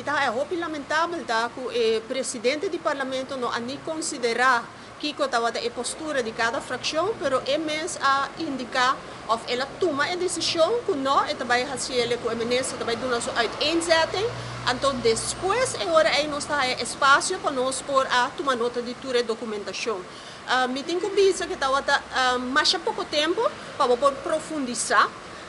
ta haya hopi lamentabel ta ku e presidente di parlamento no a ni konsiderá kiko tabata e postura di kada frakshon, pero e mes a indiká òf el a tuma e desishon ku no, e ta bai hasiele ku e minister ta bai duna su uiteenzetting. Anto despues e ora ei nos ta haya espasio pa nos por a tuma nota di tur e dokumentashon. Mi tin ku bisa ku tabata masha poko tempu pa bo por profundisá.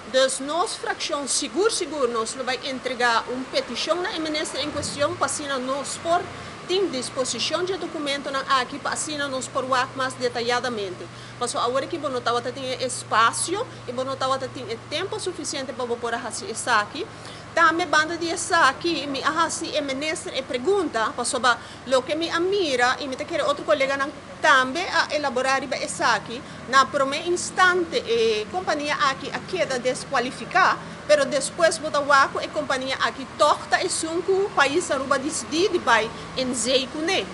Dus nos frakshon sigur sigur nos lo bai entregá un petishon na e minister en kuestion pa asina nos por tin disposishon dje dokumentonan aki pa asina nos por wak mas detayadamente. Pasobra awor aki bo no tabata tin e espasio i bo no tabata tin e tempu sufisiente pa bo por a hasi esaki. Tambe banda di esaki mi a hasi e minister e pregunta pasobra loke mi a mira i mi ta kere otro koleganan tambe a elaborá riba esaki, na promé instante e kompania aki a keda deskualifiká, pero despues bo ta wak ku e kompania aki tòg ta esun ku pais Aruba disidí di bai en zee kuné.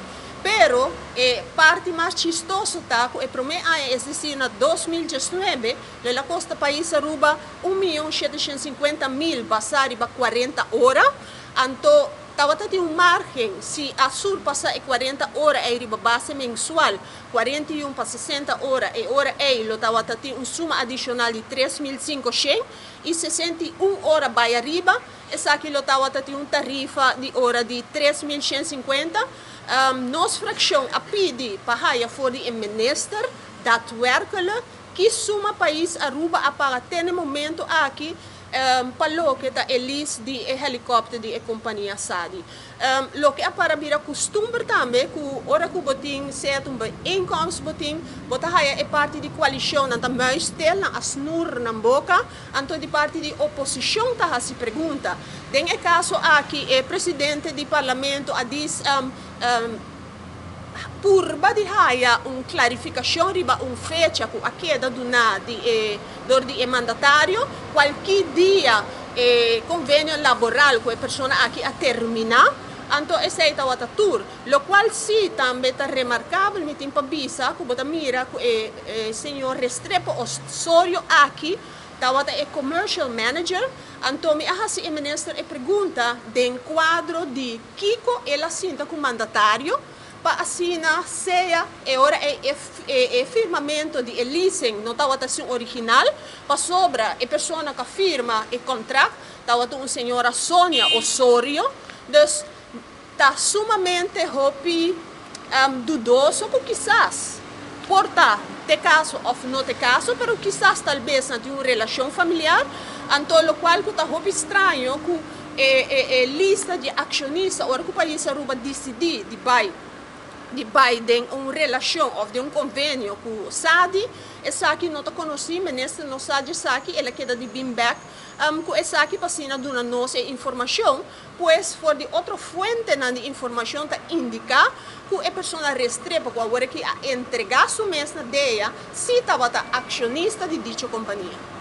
Pero e parti mas chistoso ta ku e promé aña, es desir na 2019, lo el a kosta pais Aruba 1.750.000 basá riba 40 ora, anto tabata tin un margen si a surpasá e 40 ora ei riba base mensual, 41 pa 60 ora, e ora ei lo tabata tin un suma adishonal di 3500 i 61 ora bai ariba, esaki lo tabata tin un tarifa di ora di 3150. Nos frakshon a pidi pa haya for di e minister daadwerkelijk ki suma pais Aruba a paga te na e momento aki pa loke ta e lease di e helikòpter di e kompania Sadi. Loke a para bira kustumber tambe ku ora ku bo tin sea ta un bijeenkomst bo tin, bo ta haya e parti di koalishon nan ta muisstil, nan a snur nan boka, anto di parti di oposishon ta hasi pregunta. Den e kaso aki e presidente di parlamento a dis purba di haya un klarifikashon riba un fecha ku a keda duná di e dor di e mandatario, kualki dia e konvenio laboral ku e persona aki a terminá, anto esei tabata tur. Lokual si tambe ta remarkabel, mi tin pa bisa ku bo ta mira ku e señor Restrepo Osorio aki tabata e commercial manager, anto mi a hasi e minister e pregunta den kuadro di kiko el a sinta ku mandatario pa asina sea e ora ei e firmamento di e leasing no tabata esun original, pasobra e persona ku a firma e kontrakt tabata un señora Sonia Osorio, dus ta sumamente hopi dudoso ku kisas por ta te kaso òf no te kaso, pero kisas tal bes nan tin un relashon familiar, anto lokual ku ta hopi straño ku e lista di akshonista ora ku pais Aruba disidí di bai den un relashon òf den un konvenio ku Sadi, esaki no ta konosí, minister no sa di esaki, el a keda di bin bèk ku esaki pa asina duna nos e informashon. Pues for di otro fuentenan di informashon ta indiká ku e persona Restrepo ku awor aki a entregá su mes na DEA si tabata akshonista di dicho kompania.